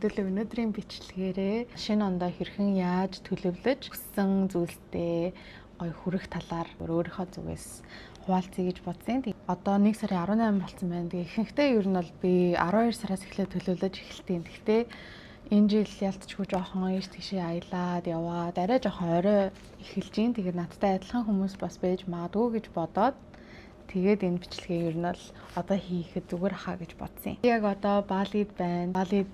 Хэдүүлээ өнөөдрийн бичлэгээрээ шинэ ондоо хэрхэн яаж төлөвлөж, хүссэн зүйлсдээ гоё хүрэх талаар өөрийнхөө зүгээс хуваалцъя гэж бодсон. Тэгээд одоо 1 сарын 18 болсон байна. Тэгээ ихэнхдээ ер нь бол би 12 сараас эхлээд төлөвлөж эхэлдэг. Гэхдээ энэ жил ялцчгүй жоохон ийш тийшээ аялаад яваад арай жоохон орой эхэлж гин. Тэгээд надтай адилхан хүмүүс бас байж магадгүй гэж бодоод, тэгээд энэ бичлэгээ ер нь бол одоо хийхэд зүгээр хаа гэж бодсон. Яг одоо Балид байна. Балид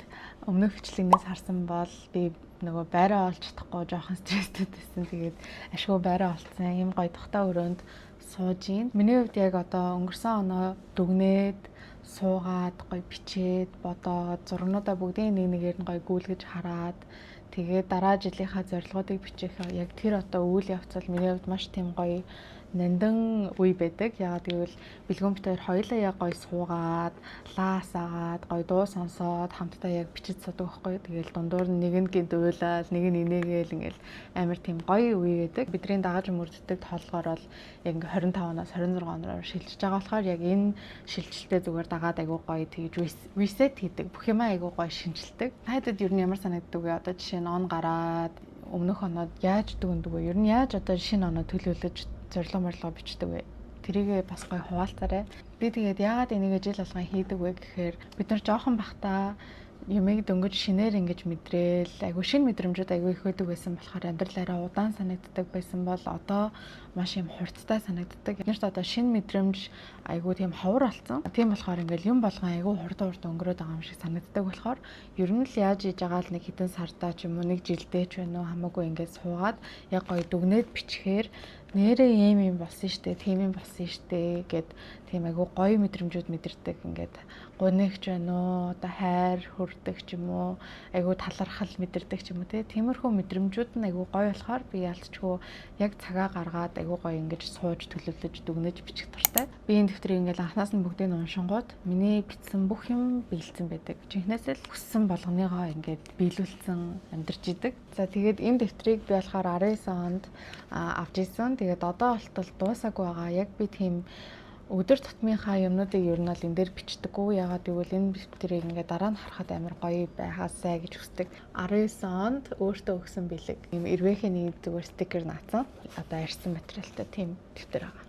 өмнөх бичлэгнээс харсан бол би нөгөө байраа олж чадахгүй жоохон стресстэй байсан. Тэгээд ашгүй байраа олцсон. Ийм гоё тухтай өрөөнд сууж гин. Миний хувьд яг одоо өнгөрсөн оноо дүгнээд суугаад, гоё бичээд, бодоод, зургнуудаа бүгдийг нэг нэгээр нь гоё гүйлгэж хараад, тэгээд дараа жилийнхаа зорилгоодыг бичих яг тэр одоо үйл явц бол миний хувьд маш тийм гоё нандин үе байдаг. Яагаад гэвэл Бэлгүүн бид хоёр хоёулаа яг гоё суугаад, лаасаагаад, гоё дуу сонсоод хамтдаа яг бичиж судаг байхгүй. Тэгээл дундуур нь нэг нь гинт уйлал, нэг нь инээгээл, ингээл амар тийм гоё үе байдаг. Бидний дагаж мөрддөг толгоор бол яг ингээ 25 оноос 26 оноор шилжиж байгаа болохоор яг энэ шилжилтээ зүгээр дагаад айгуу гоё тэгж reset хийдэг. Бүх юмаа айгуу гоё шинэчилдэг. Та хэд ер нь ямар санагддаг вэ? Одоо жишээ нь он гараад өмнөх оноод яаж дүгнэдэг вэ? Ер нь яаж одоо шинэ оноо төлөвлөж, зорилго морлого бичдэг вэ? Тэрийгээ бас гоё хуваалцаарай. Би тэгээд яагаад энийг жил болгон хийдэг вэ гэхээр бид нар жоохон бахтаа юмыг дөнгөж шинээр ингэж мэдрээл, айгу шинэ мэдрэмжүүд айгу их байдаг байсан болохоор амьдрал арай удаан санагддаг байсан бол одоо маш юм хурдтай санагддаг. Бид нарт одоо шинэ мэдрэмж айгу тийм ховор болсон. Тийм болохоор ингээл юм болгон айгу хурдан хурдан өнгөрөөд байгаа юм шиг санагддаг болохоор ер нь л яаж хийж байгаа л нэг хэдэн сардаа ч юм уу, нэг жилдээ ч байна уу, хамаагүй ингээд суугаад яг гоё дүгнээд бичгээр нэрээ ийм юм болсон штэ, тийм юм болсон штэ гэд тийм айгу гоё мэдрэмжүүд мэдэрдэг. Ингээд гунигч байна уу, одоо хайр хүрдэг ч юм уу, айгу талархал мэдэрдэг ч юм уу, тиймэрхүү мэдрэмжүүд нь айгу гоё болохоор би ялцчгүй яг цагаа гаргаад айгу гоё ингэж сууж, төлөвлөж, дүгнэж бичих дуртай. Би энэ дэвтрийг ингээл анханаас нь бүгдийг нь уншингууд миний бичсэн бүх юм биелсэн байдаг. Жинхнээсээ л хүссэн болгоныгоо ингээд биелүүлсэн амьдарч идэг. За, тэгээд энэ дэвтрийг би болохоор 19 онд авч исэн. Тэгээд одоо болтол дуусаагүй байгаа. Яг би тийм өдөр тутмынхаа юмнуудыг ер нь бол энэ дээр бичдэггүй. Яагаад гэвэл энэ дэвтрийг ингээд дараа нь харахад амар гоё байхаасай гэж хүсдэг. 19 онд өөртөө өгсөн бэлэг. Ийм эрвээхээ нэг зүгээр стикер наацсан. Одоо арьсан материалтай тийм дэвтэр байгаа.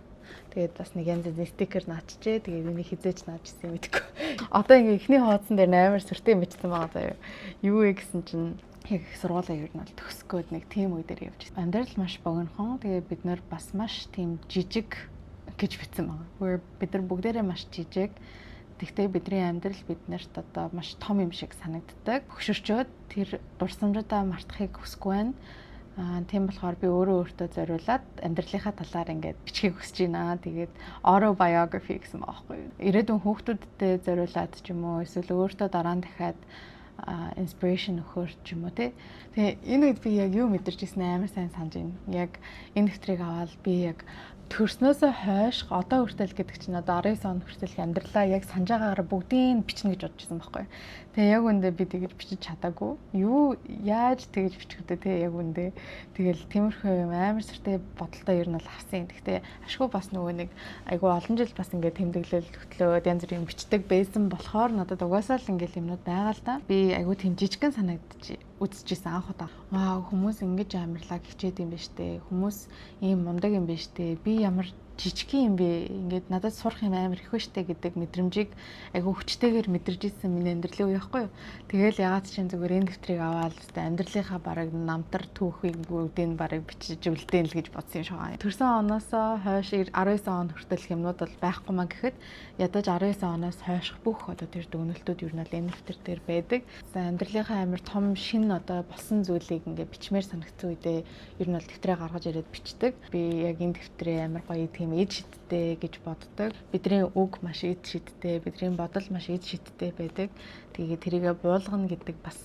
Тэгээд бас нэг янз янзын стикер наачжээ. Тэгээд энийг хэзээ ч наажсэн юм мэдэхгүй. Одоо ингээ эхний хуудсан дээр амар сүртэй юм бичсэн байгаа заяа. Юу вэ гэсэн чинь яг их сургуулаа ер нь бол төгсөх гээд нэг тийм үе дээр явж байна. Амьдрал маш богинохон. Тэгээ бид нар бас маш тийм жижиг гэж бичсэн байгаа. Бид нар бүгдээрээ маш жижиг. Тэгтээ бидний амьдрал биднэрт одоо маш том юм шиг санагддаг. Хөшөрчөөд тэр дурсамжуудаа мартахыг хүсэхгүй байна. Аа, тийм болохоор би өөрөө өөртөө зориулаад амьдралынхаа талаар ингээд бичгийг хүсэж байна. Тэгээд autobiography гэсэн байгаа байхгүй юу. Ирээдүйн хүүхдүүдтэй зориулаад ч юм уу, эсвэл өөртөө дараа нь дахиад inspiration өгөхөр ч юм уу, тий. Тэгээ энэ үед би яг юу мэдэрч ирсэн амар сайн санаж байна. Яг энэ дэвтрийг аваад би яг төрснөөсөө хойш одоо хүртэл гэдэг чинь одоо 19 он хүртэл амьдралаа яг санаж байгаагаар бүгдийг бичнэ гэж бодож байсан байхгүй. Тэгээ яг үндэ би тэгэж бичиж чадаагүй. Юу яаж тэгэж бичих вэ, те, яг үндэ. Тэгэл тиймэрхүү юм амар сүртэй бодолтой ер нь бол авсан. Гэхдээ ашгүй бас нөгөө нэг айгүй олон жил бас ингээд тэмдэглэл хөтлөөд янз бүрийн бичдэг байсан болохоор надад угаасаа л ингээд юмнууд байгаа л да. Би айгүй тийм жижигхэн санагдчих үзчихсэн анх удаа. Вау, хүмүүс ингэж амьдралаа хичээд юм байна штэ. Хүмүүс ийм мундаг юм байна штэ. Би ямар жижигхэн юм бэ? Ингээд надад сурах юм амар их ба штэ гэдэг мэдрэмжийг айгүй хүчтэйгээр мэдэрч ирсэн миний амьдралын үе байхгүй юу. Тэгэл ягаад чинь зүгээр энэ дэвтрийг аваад л амьдралынхаа бараг намтар түүхийг бүгдийг бараг бичиж үлдээн л гэж бодсон юм шиг байна. Төрсөн оноосоо хойш 19 он хүртэл юмнууд бол байхгүй маа гэхэд ядаж 19 оноос хойших бүх одоо тэр дүгнэлтүүд ер нь бол энэ дэвтэр дээр байдаг. За, амьдралынхаа амар том шинэ одоо болсон зүйлийг ингээ бичмээр санагдсан үедээ ер нь бол дэвтрээ гаргаж ирээд бичдэг. Би яг энэ дэвтрээ амар гоё тийм эд шидтэй гэж боддог. Бидний үг маш эд шидтэй, бидний бодол маш эд шидтэй байдаг. Тэгээд тэрийгэ буулгана гэдэг бас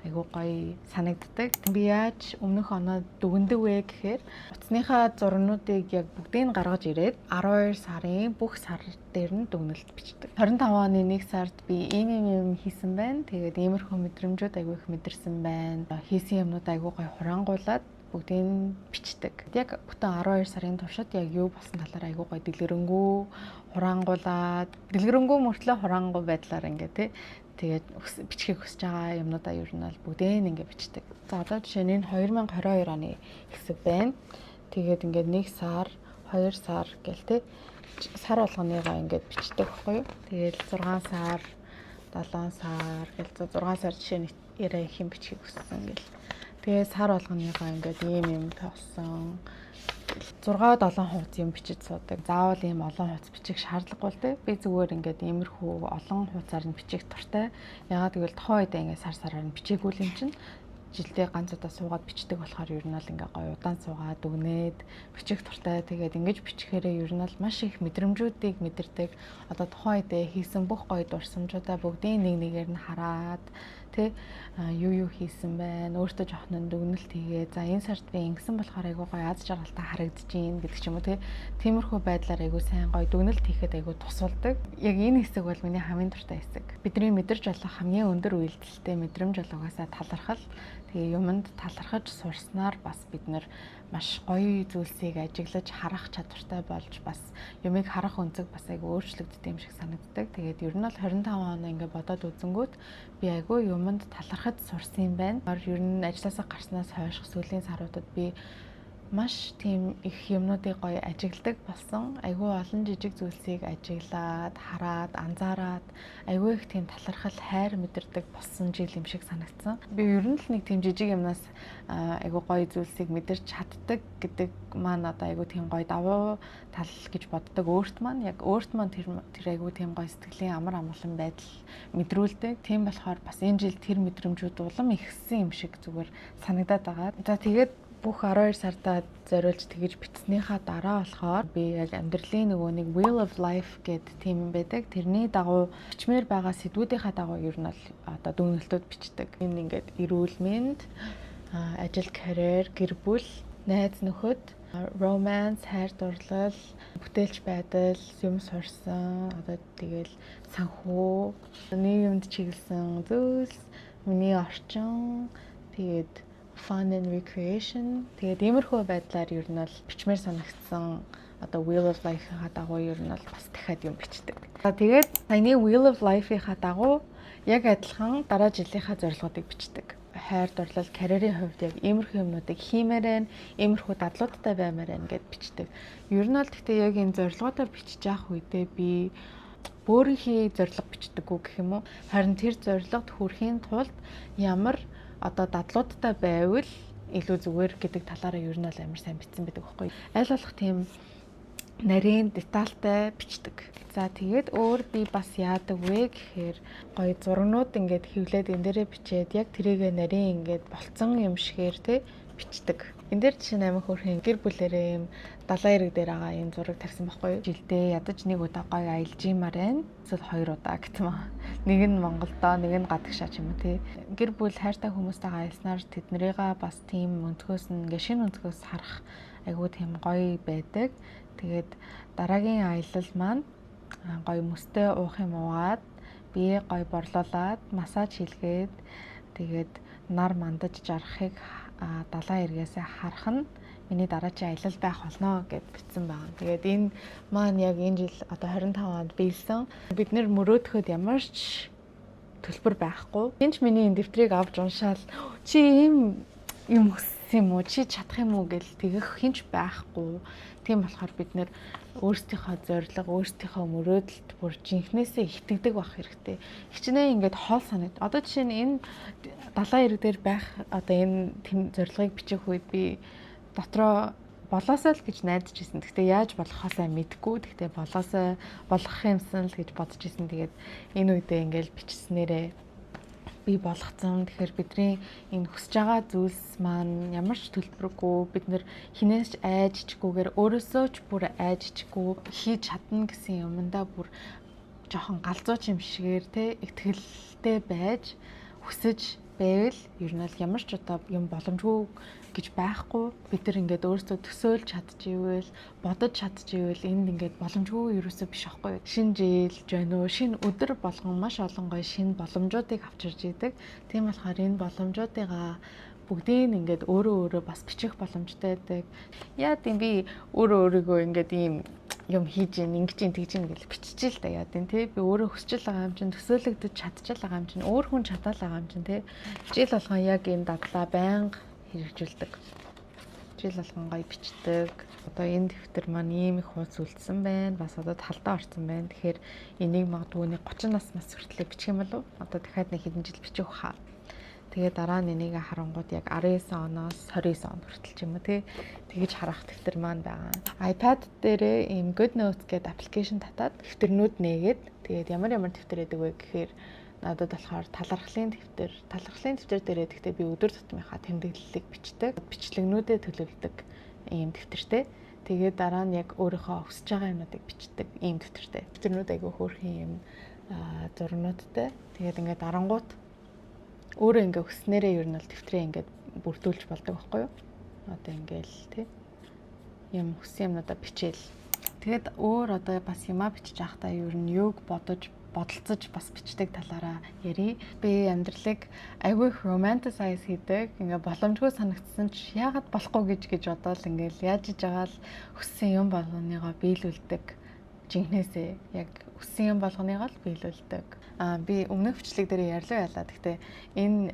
айгүй гоё санагддаг. Би яаж өмнөх оноо дүгнэдэг вэ гэхээр утасныхаа зургнуудыг яг бүгдийг нь гаргаж ирээд 12 сарын бүх сар дээр нь дүгнэлт бичдэг. 25 оны 1 сард би ийм ийм юм хийсэн байна. Тэгээд иймэрхүү мэдрэмжүүд айгүй их мэдэрсэн байна. Хийсэн юмнууд айгүй гоё хураангуулад бүгдийг нь бичдэг. Яг бүтэн 12 сарын туршид яг юу болсон талаар айгүй гоё дэлгэрэнгүй хураангуулад, дэлгэрэнгүй мөртлөө хураангуй байдлаар ингээ тий. Тэгээд бичгийг хүсэж байгаа юмнуудаа ер нь бол бүгдээ нь ингээд бичдэг. За, одоо жишээ нь энэ 2022 оны хэсэг байна. Тэгээд ингээд 1 сар, 2 сар гэл те, сар болгоныгоо ингээд бичдэг байхгүй юу. Тэгэл 6 сар, 7 сар гэл, 6 сар жишээ нь яриа их юм бичгийг хүссэн гэл. Тэгээ сар болгоныгоо ингээд ийм юм болсон. 6 7 хуудас юм бичиж суудаг. Заавал ийм олон хуудас бичих шаардлагагүй л дээ. Би зүгээр ингээд иймэрхүү олон хуудасаар нь бичих дуртай. Яагаад гэвэл тухайн үедээ ингээд сар сараар нь бичээгүй юм чинь жилдээ ганц удаа суугаад бичдэг болохоор ер нь бол ингээ гоё удаан суугаад дүгнээд бичих дуртай. Тэгээд ингэж бичихээр ер нь бол маш их мэдрэмжүүдийг мэдэрдэг. Одоо тухайн үедээ хийсэн бүх гоё дурсамжуудаа бүгдийг нэг нэгээр нь хараад, тэ, юу юу хийсэн байна. Өөртөө жоохон дүгнэлт хийгээ. За, энэ сард би ингэсэн болохоор айгүй гоё аз жаргалтай харагдаж гин гэдэг ч юм уу, тэ. Тиймэрхүү байдлаар айгүй сайн гоё дүгнэлт хийхэд айгүй тусалдаг. Яг энэ хэсэг бол миний хамгийн дуртай хэсэг. Бидний мэдэрч болох хамгийн өндөр үйлдэлтэй мэдрэмж бол угаасаа талархал. Тэгээ юманд талархаж сурснаар бас бид нар маш гоё зүйлсийг ажиглаж харах чадвартай болж, бас юмыг харах өнцөг бас айгүй өөрчлөгддөг юм шиг санагддаг. Тэгээд ер нь бол 25 оноо ингээ бодоод үзэнгүүт би айгүй юманд талархаж сурсан юм байна. Ер нь ажилласаа гарснаас хойш сүүлийн саруудад би маш тийм их юмнуудыг гоё ажигладаг болсон. Айгүй олон жижиг зүйлсийг ажиглаад, хараад, анзаараад айгүй их тийм талархал, хайр мэдэрдэг болсон жил юм шиг санагдсан. Би ер нь л нэг тийм жижиг юмнаас айгүй гоё зүйлсийг мэдэрч чаддаг гэдэг маань одоо айгүй тийм гоё давуу тал гэж боддог өөрт маань. Яг өөрт маань тэр айгүй тийм гоё сэтгэлийн амар амгалан байдал мэдрүүлдэг. Тийм болохоор бас энэ жил тэр мэдрэмжүүд улам ихссэн юм шиг зүгээр санагдаад байгаа. За, тэгээд бүх 12 сардаа зориулж тэгэж бичснийхаа дараа болохоор би яг амьдралын нөгөө нэг Wheel of Life гэдэг тийм юм байдаг. Тэрний дагуу бичмээр байгаа сэдвүүдийнхаа дагуу ер нь бол одоо дүгнэлтүүд бичдэг. Энэ ингээд эрүүл мэнд, ажил, карьер, гэр бүл, найз нөхөд, romance, хайр дурлал, бүтээлч байдал, юм сурсан, одоо тэгэл санхүү, нийгэмд чиглэсэн зүйлс, миний орчин, тэгээд fun and recreation. Тэгээд иймэрхүү байдлаар ер нь бол бичмээр санагдсан одоо Wheel of Life-ийнхаа дагуу ер нь бол бас дахиад юм бичдэг. За, тэгээд саяны Wheel of Life-ийнхаа дагуу яг адилхан дараа жилийнхаа зорилгоодыг бичдэг. Хайр дурлал, карьерийн хувьд яг иймэрхүү юмнуудыг хиймээр байна, иймэрхүү дадлуудтай баймаар байна гэд бичдэг. Ер нь бол гэхдээ яг энэ зорилгоодоо бичиж явах үедээ би бөөрийнхий зорилго бичдэггүй гэх юм уу. Харин тэр зорилгод хүрэхийн тулд ямар одоо дадлуудтай байвал илүү зүгээр гэдэг талаараа ер нь бол амар сайн бичсэн байдаг байхгүй. Аль болох тийм нарийн детальтай бичдэг. За, тэгээд өөр би бас яадаг вэ гэхээр гоё зургнууд ингээд хэвлээд энэ дээрээ бичээд яг тэрийгэ нарийн ингээд болцсон юм шигээр те бичдэг. Энэ дээр жишээ нь амар хөөрхөн гэр бүлэрээ юм далайн эрэг дээр байгаа юм зураг тавьсан байхгүй юу? Жилдээ ядаж нэг удаа гоё аялж иймаар байна. Эсвэл хоёр удаа гэсэн маа. Нэг нь Монголдоо, нэг нь гадагшаа ч юм уу тий. Гэр бүл, хайртай хүмүүстэйгээ аялснаар тэднэрийгээ бас тийм өнцгөөс нь ингээ шинэ өнцгөөс харах айгүй тийм гоё байдаг. Тэгээд дараагийн аялал маань гоё мөстэй уух юм уугаад, бие гоё борлуулад, массаж хийлгээд, тэгээд нар мандаж жаргахыг далайн эргээсээ харах нь миний дараачийн аялал байх болно гэд бичсэн байгаа. Тэгээд энэ маань яг энэ жил одоо 25 онд биелсэн. Бид нар мөрөөдөхөд ямар ч төлбөр байхгүй. Хэн ч миний энэ дэвтрийг авч уншаал чи ийм юм хүссэн юм уу? Чи чадах юм уу гэл тэгэх хэн ч байхгүй. Тийм болохоор бид нар өөрсдийнхөө зорилго, өөрсдийнхөө мөрөөдөлд бүр жинхнээсээ итгэдэг байх хэрэгтэй. Хичнээн ингээд хол санагд. Одоо жишээ нь энэ далайн эрэг дээр байх одоо энэ тэм зорилгыг бичих үед би дотроо болоосой л гэж найдаж ирсэн. Гэхдээ яаж болохоо сайн мэдэхгүй. Гэхдээ болоосой, болгох юмсан л гэж бодож ирсэн. Тэгээд энэ үедээ ингээл бичснээрээ би болгоцсон. Тэгэхээр бидний энэ хүсэж байгаа зүйлс маань ямар ч төлбөргүй, бид нар хэнээс ч айжчгүйгээр, өөрөөсөө ч бүр айжчгүй хийж чадна гэсэн юмдаа бүр жоохон галзууч юм шигээр те итгэлтэй байж хүсэж байвал ер нь бол ямар ч одоо юм боломжгүй гэж байхгүй. Бид нар ингээд өөрсдөө төсөөлж чадчихвэл, бодож чадчихвэл энд ингээд боломжгүй ерөөсөө биш аахгүй юу. Шинэ жил, жоноо, шинэ өдөр болгон маш олон гоё шинэ боломжуудыг авчирч идэг. Тийм болохоор энэ боломжуудыгаа бүгдийг ингээд өөрөө өөрөө бас бичих боломжтой байдаг. Яа тийм би өөрөө өөрийгөө ингээд ийм Юм хийж ийн, ингэж ийн, тэгж ийн гэж биччихэл та яа тийм тий. Би өөрөө хүсчил байгаа юм чинь, төсөөлөгдөж чадчихл байгаа юм чинь, өөр хүн чадаал байгаа юм чинь тий. Жил болгон яг энэ дадлаа байнга хэрэгжүүлдэг. Жил болгон гоё бичдэг. Одоо энэ дэвтэр маань ийм их хуудас үлдсэн байна. Бас одоо талдаа орсон байна. Тэгэхээр энийг магадгүй нэг 30 нас мас хүртлээр бичих юм болов. Одоо дахиад нэг хэдэн жил бичих хаа. Тэгээ дараа нь энийг харангууд яг 19 оноос 29 он хүртэл ч юм уу тий тэгэж харах дэвтэр маань байгаа. iPad дээрээ ийм Good Notes гэдэг application татаад дэвтэрнүүд нээгээд, тэгээд ямар ямар дэвтэр байдаг вэ гэхээр надад болохоор талархлын дэвтэр, талархлын дэвтэр дээрээ гэхдээ би өдөр тутмынхаа тэмдэглэлийг бичдэг, бичлэгнүүдээ төлөвлөдөг ийм дэвтэртэй. Тэгээд дараа нь яг өөрийнхөө хүсэж байгаа юмнуудыг бичдэг ийм дэвтэртэй. Дэвтэрнүүд айгүй хөөрхөн юм зургнуудтай. Тэгээд ингээд дарангуут өөрөө ингээ хүснээрээ ер нь бол дэвтрээ ингээд бүрдүүлж болдог байхгүй юу? Одоо ингээл тий юм хүссэн юмнуудаа бичээл. Тэгээд өөр одоо бас юмаа бичиж байхдаа ер нь юуг бодож, бодолцож бас бичдэг талаараа ярив. Би амьдралыг айгүй их romanticize хийдэг. Ингээ боломжгүй санагдсан ч яагаад болохгүй гэж бодоол ингээл яаж иж байгаа л хүссэн юм болгоныгоо биелүүлдэг. Жинхнээсээ яг хүссэн юм болгоныгоо л биелүүлдэг. Аа, би өмнөх бичлэг дээр ярьлаа ялаа. Гэхдээ энэ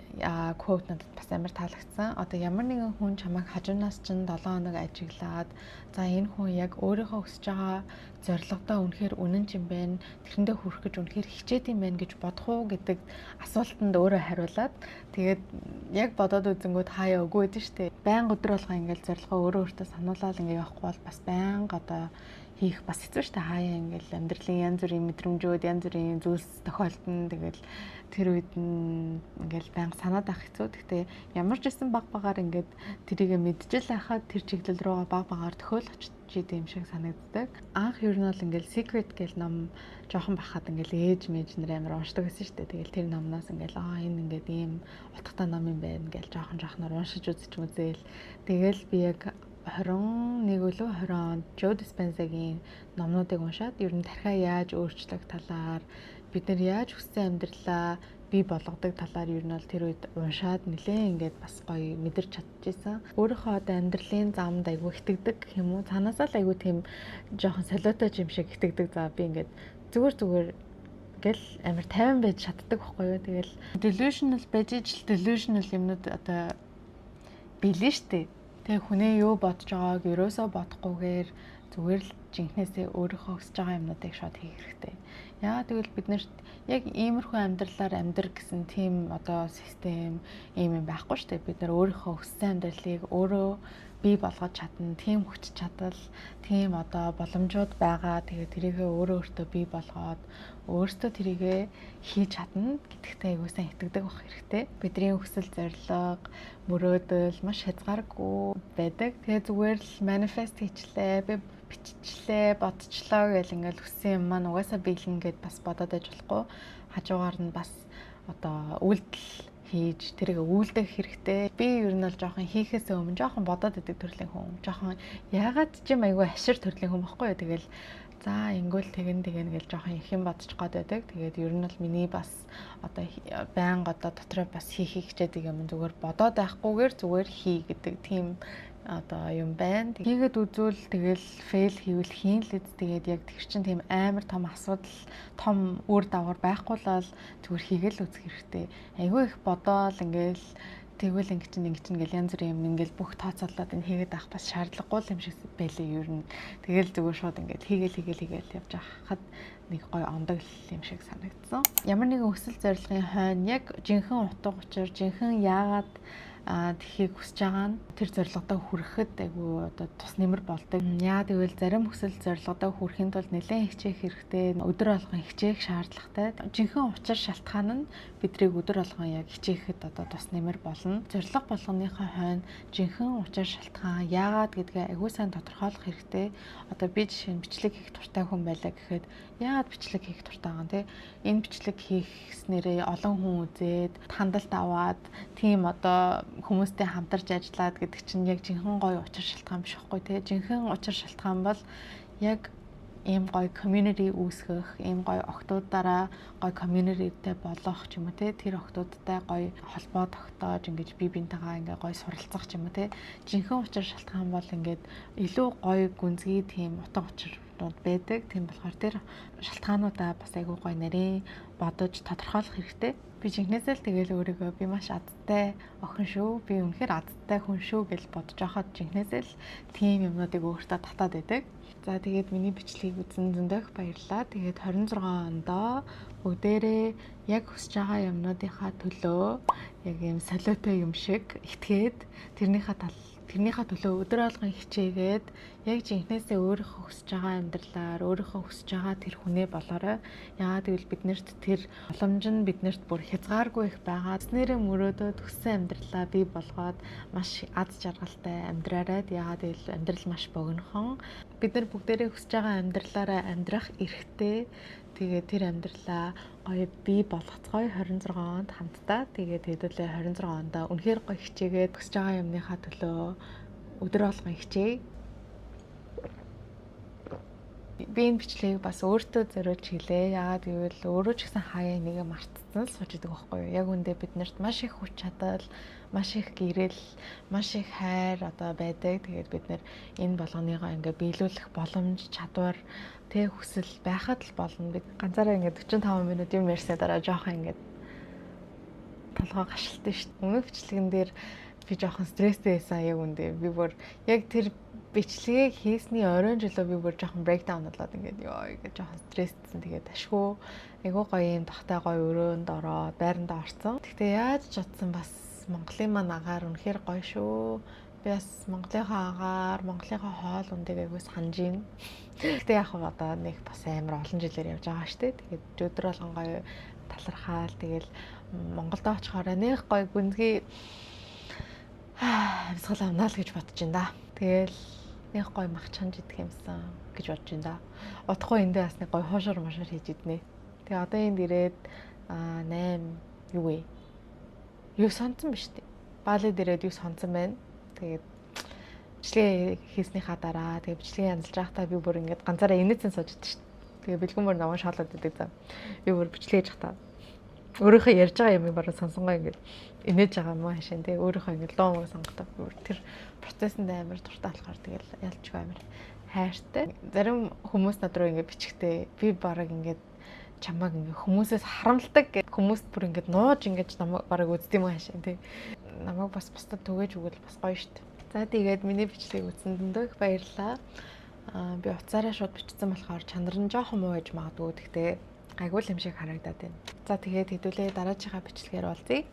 quote надад бас амар таалагдсан. Одоо ямар нэгэн хүн чамайг хажуунаас чинь 7 хоног ажиглаад, за, энэ хүн яг өөрийнхөө хүсэж байгаа зорилгодоо үнэхээр үнэн ч юм байна. Тэрэндээ хүрэх гэж үнэхээр хичээд юм байна гэж бодох уу гэдэг асуултанд өөрөө хариулаад, тэгээд яг бодоод үзэнгүүт хаяа үгүй байдаг шүү дээ. Баян өдөр болгон ингээл зорилгоо өөрөө өөртөө сануулаад ингээ явахгүй бол бас байнга одоо хийх бас хэцүү шүү дээ. Хаяа ингээл амьдралын янз бүрийн мэдрэмжүүд, янз бүрийн зүйлс тохиолдно. Тэгэл тэр үед нь ингээл байнга санаад авах хэцүү. Гэхдээ ямар ч гэсэн баг багаар ингээд тэрийг мэдчихэл байхад тэр чиглэл рүүгээ баг багаар төхөөл очиж идэм шиг санагддаг. Анх ер нь бол ингээл Secret гэл ном жоохон бахад ингээл ээж мэж нар амар уншдаг байсан шүү дээ. Тэгэл тэр номноос ингээл аа, энэ ингээд ийм утгатай ном юм байна гэл жоохон жоохноор уншиж үзэж мүзээл. Тэгэл би яг 21 үлээ 20 онд Joe Dispenza-гийн номнуудыг уншаад ер нь тархиа яаж өөрчлөх талаар, бид нар яаж хүссэн амьдралаа бий болгодог талаар ер нь бол тэр үед уншаад нэлээ ингээд бас гоё мэдэрч чадчихсан. Өөрийнхөө одоо амьдралын замд айгүй итгэдэг юм уу? Цаанаасаа л айгүй тийм жоохон солиотой юм шиг итгэдэг. За, би ингээд зүгээр зүгээр гэл амар тайван байж чаддаг байхгүй юу. Тэгэл delusional байж ижил delusional юмнууд одоо билээ штэ. Тэгээ хүнээ юу бодож байгааг ерөөсөө бодохгүйгээр зүгээр л жинхнээсээ өөрийнхөө хүсэж байгаа юмнуудыг шууд хийх хэрэгтэй. Яагаад гэвэл бид нарт яг иймэрхүү амьдралаар амьдр гэсэн тийм одоо систем ийм юм байхгүй шүү дээ. Бид нар өөрийнхөө хүссэн амьдралыг өөрөө бий болгож чадна. Тийм хүч чадал, тийм одоо боломжууд байгаа. Тэгээ тэрийгээ өөрөө өөртөө бий болгоод өөртөө тэрийгээ хийж чадна гэдэгтээ аягүй сайн итгэдэг байх хэрэгтэй. Бидний хүсэл зорилго, мөрөөдөл маш хязгааргүй байдаг. Тэгээ зүгээр л manifest хийчлээ, би биччихлээ, бодчихлоо гэл ингээл хүссэн юм маань угаасаа биелнэ гэд бас бодоод байж болохгүй. Хажуугаар нь бас одоо үйлдэл хийж тэрийг үйлдэх хэрэгтэй. Би ер нь бол жоохон хийхээсээ өмнө жоохон бодоод идэг төрлийн хүн. Жоохон яагаад ч юм айгүй хашир төрлийн хүн баггүй юу. Тэгэл за, ингэвэл тэгэн тэгэн гэл жоохон их юм бодчих гээд байдаг. Тэгээд ер нь бол миний бас одоо байнга одоо дотроо бас хийхийг хичээдэг юм зүгээр бодоод байхгүйгээр зүгээр хий гэдэг тийм одоо юм байна. Хийгээд үзвэл, тэгэл fail хийвэл хийн л эз, тэгээд яг тэр чинь тийм амар том асуудал, том үр дагавар байхгүй л бол зүгээр хийгээл үзэх хэрэгтэй. Айгүй их бодоол ингээл тэгвэл ингэ чинь ингэ чинь гэл янз бүрийн юм ингээл бүх тооцоолоод энэ хийгээд авах бас шаардлагагүй юм шиг байлээ ер нь. Тэгэл зүгээр шууд ингээд хийгээл хийгээл хийгээл явж байхад нэг гоё ондог юм шиг санагдсан. Ямар нэгэн хүсэл зорилгын хойно яг жинхэнэ утга учир, жинхэнэ яагаад тэхийг хүсэж байгаа нь тэр зорилгодоо хүрэхэд айгүй одоо тус нэмэр болдог. Яа гэвэл зарим хүсэл зорилгодоо хүрэхийн тулд нэлээд хичээх хэрэгтэй. Өдөр болгон хичээх шаардлагатай. Жинхэнэ учир шалтгаан нь бидрийг өдөр болгон яг хичээхэд одоо тус нэмэр болно. Зорилго болгоныхоо хойно жинхэнэ учир шалтгаан яагаад гэдгээ айгүй сайн тодорхойлох хэрэгтэй. Одоо би жишээ нь бичлэг хийх дуртай хүн байлаа гэхэд яагаад бичлэг хийх дуртай байгаа юм те? Энэ бичлэг хийхснээрээ олон хүн үзээд, хандалт аваад, тийм одоо хүмүүстэй хамтарч ажиллаад гэдэг чинь яг жинхэнэ гоё учир шалтгаан биш байхгүй те. Жинхэнэ учир шалтгаан бол яг ийм гоё community үүсгэх, ийм гоё охтуудаараа гоё community-тэй болох ч юм уу те. Тэр охтуудтай гоё холбоо тогтоож, ингэж бие биентэйгээ ингээ гоё суралцах ч юм уу те. Жинхэнэ учир шалтгаан бол ингээд илүү гоё гүнзгий тийм утга учир шалтгаанууд байдаг. Тийм болохоор тэр шалтгаануудаа бас айгүй гоё нарийн бодож тодорхойлох хэрэгтэй. Би жинхнээсээ л тэгэл өөрийгөө би маш азтай охин шүү. Би үнэхээр азтай хүн шүү гэж бодож байхад жинхнээсээ л тийм юмнуудыг өөртөө татаад байдаг. За, тэгээд миний бичлэгийг үзсэн зөндөх баярлалаа. Тэгээд 26 ондоо бүгдээрээ яг хүсэж байгаа юмнуудынхаа төлөө яг юм солиотой юм шиг итгээд, тэрнийхээ төлөө өдөр болгон хичээгээд, яг жинхнээсээ өөрийнхөө хүсэж байгаа амьдралаар, өөрийнхөө хүсэж байгаа тэр хүнээ болоорой. Яагаад гэвэл биднэрт тэр боломж нь биднэрт бүр хязгааргүй их байгаа. Тэснээрээ мөрөөдөөд, хүссэн амьдралаа бий болгоод маш аз жаргалтай амьдраарай. Яагаад гэвэл амьдрал маш богинохон. Бид нар бүгдээрээ хүсэж байгаа амьдралаараа амьдрах эрхтэй. Тэгээд тэр амьдралаа гоё бий болгоцгоё 26 онд хамтдаа. Тэгээд хэдүүлээ 26 онд үнэхээр гоё хичээгээд, хүсэж байгаа юмныхаа төлөө өдөр болгон хичээе. Би энэ бичлэгийг бас өөртөө зориулж хийлээ. Яагаад гэвэл өөрөө ч гэсэн хаяа нэгэ мартцсан л сууж идэг байхгүй юу? Яг үндэ биднэрт маш их хүч чадал, маш их гэрэл, маш их хайр одоо байдаг. Тэгээд бид нэр энэ болгоныгоо ингээ биелүүлэх боломж, чадвар, тэ, хүсэл байхад л болно. Бид ганцаараа ингээ 45 минут юм ярьсны дараа жоохон ингээ толгой гашилтсан шүү дээ. Өмнөх бичлэгэн дээр би жоохон стресстэй байсан яг үндэ. Би бүр яг тэр бичлэгийг хийсний оройн жилөө би бүр жоохон breakdown болоод, ингээд ёо ингээд жоохон стрессдсэн. Тэгээд ашгүй айгуу гоё юм тогтой гоё өрөөнд ороод байрандаа орсон. Гэхдээ яаж ч утсан бас Монголын маань агаар үнэхээр гоё шүү. Би бас Монголынхаа агаар, Монголынхаа хоол ундыг айгуу санаж байна. Гэхдээ яг хав одоо нэг бас амар олон жилээр явж байгаа штэ. Тэгээд өдөр болгон гоё талархаал, тэгэл Монголд очихоор нэг гоё гүнзгий амьсгал авнаа л гэж бодож байна да. Тэгэл нэг гоё мах чанж идэх юмсан гэж бодож байна да. Удахгүй эндээ бас нэг гоё хуушур мушур хийж иднэ. Тэгээ одоо энд ирээд 8 юу вэ? 9 онцсон биш үү? Балид ирээд 9 онцсон байна. Тэгээд бичлэгээ хийснийхаа дараа, тэгээ бичлэгээ янзалж байхдаа би бүр ингээд ганцаараа инээцэн сууж идэв шүү дээ. Тэгээ бэлгүүн мөр намайг шоолоод идэг зам. Би бүр бичлэг хийж байхдаа өөрийнхөө ярьж байгаа юмыг бараг сонсонгоо ингээд инээж байгаа юм аа хашаа, тэгээ өөрийнхөө ингээд луу мөр сонгодог. Тэр процессэнд амар дуртай болохоор тэгэл ялчгүй амар хайртай. Зарим хүмүүс над руу ингээд бичгтээ би бараг ингээд чамааг ингээд хүмүүсээс харамлдаг гэх, хүмүүст бүр ингээд нууж ингээд намайг бараг үздэг юм хаашаа, тий. Намайг бас бусдад түгээж өгвөл бас гоё шүү дээ. За, тэгээд миний бичлэгийг үзсэнд их баярлалаа. Аа, би утсаараа шууд бичсэн болохоор чанар нь жоохон муу байж магадгүй. Гэхдээ гайгүй юм шиг харагдаад байна. За, тэгээд хэдүүлээ дараагийнхаа бичлэгээр уулзъя.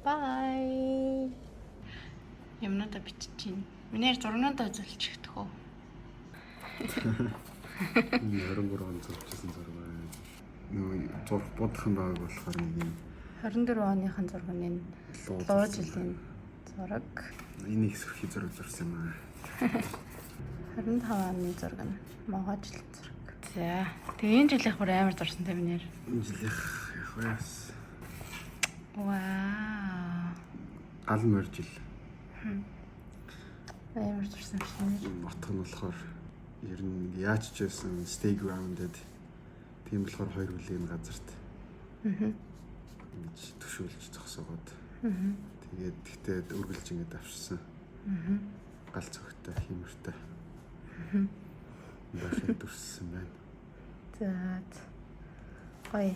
Bye. Юмнуудаа бичиж чинь. Миний зургнуудаа үзүүлчих үү? Энэ 23 он зурчихсан зураг байна. Нөгөө зурх будах юм байгааг болохоор нэг юм 24 оныхон зураг нь энэ луу жилийн зураг. Энэ их сөрхий зураг зурсан юм аа. 25 оны зураг нь могоо жилийн зураг. За. Тэгээ энэ жилийнх бүр амар зурсан те минийр. Энэ жилийнх яг бас Вау. Гал морь жил. Амар зурсан биш нэр. Утга нь болохоор ер нь яаж ч байсан stay grounded. Тийм болохоор хоёр хүлийн газарт. Ингэж төшөөлж зогсоогоод. Тэгээд тэгтээ үргэлж ингэж авчирсан. Гал цогтой, хиймэртэй. Байхыг дүрссэн байна. За. Гоё.